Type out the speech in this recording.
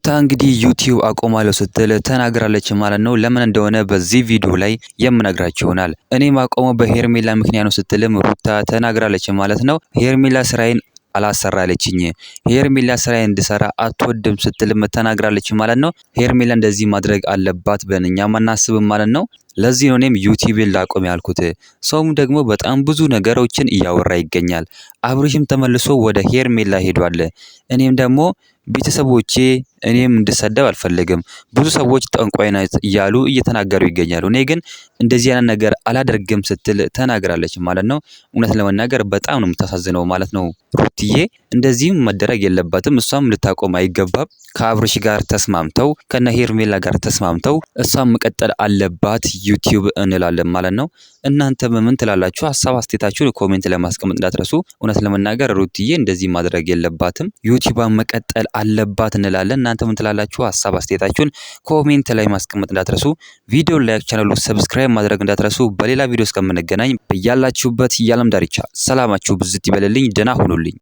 ሩታ እንግዲህ ዩቲዩብ አቆማለሁ ስትል ተናግራለች ማለት ነው። ለምን እንደሆነ በዚህ ቪዲዮ ላይ የምነግራችሁ ይሆናል። እኔ ማቆመው በሄርሜላ ምክንያት ነው ስትልም ሩታ ተናግራለች ማለት ነው። ሄርሜላ ስራዬን አላሰራለችኝ፣ ሄርሜላ ስራዬን እንድሰራ አትወድም ስትልም ተናግራለች ማለት ነው። ሄርሜላ እንደዚህ ማድረግ አለባት ብለን እኛም አናስብም ማለት ነው። ለዚህ ነው እኔም ዩቲዩብን ላቆም ያልኩት። ሰውም ደግሞ በጣም ብዙ ነገሮችን እያወራ ይገኛል። አብርሽም ተመልሶ ወደ ሄርሜላ ሄዷል። እኔም ደግሞ ቤተሰቦቼ እኔም እንድሰደብ አልፈልግም። ብዙ ሰዎች ጠንቋይ ናት እያሉ እየተናገሩ ይገኛሉ። እኔ ግን እንደዚህ አይነት ነገር አላደርግም ስትል ተናግራለች ማለት ነው። እውነት ለመናገር በጣም ነው የምታሳዝነው ማለት ነው። ሩትዬ እንደዚህም መደረግ የለባትም። እሷም ልታቆም አይገባም። ከአብርሽ ጋር ተስማምተው ከነ ሄርሜላ ጋር ተስማምተው እሷም መቀጠል አለባት ዩቲዩብ እንላለን ማለት ነው። እናንተ ምን ትላላችሁ? ሀሳብ አስተያየታችሁን comment ለማስቀመጥ እንዳትረሱ። እውነት ለመናገር ሩትዬ እንደዚህ ማድረግ የለባትም። ዩቲዩቧን መቀጠል አለባት እንላለን። እናንተ ምን ትላላችሁ? ሀሳብ አስተያየታችሁን comment ላይ ማስቀመጥ እንዳትረሱ። ቪዲዮ like፣ ቻናሉ subscribe ማድረግ እንዳትረሱ። በሌላ ቪዲዮ እስከምንገናኝ በያላችሁበት የዓለም ዳርቻ ሰላማችሁ ብዝት ይበልልኝ። ደህና ሁኑልኝ።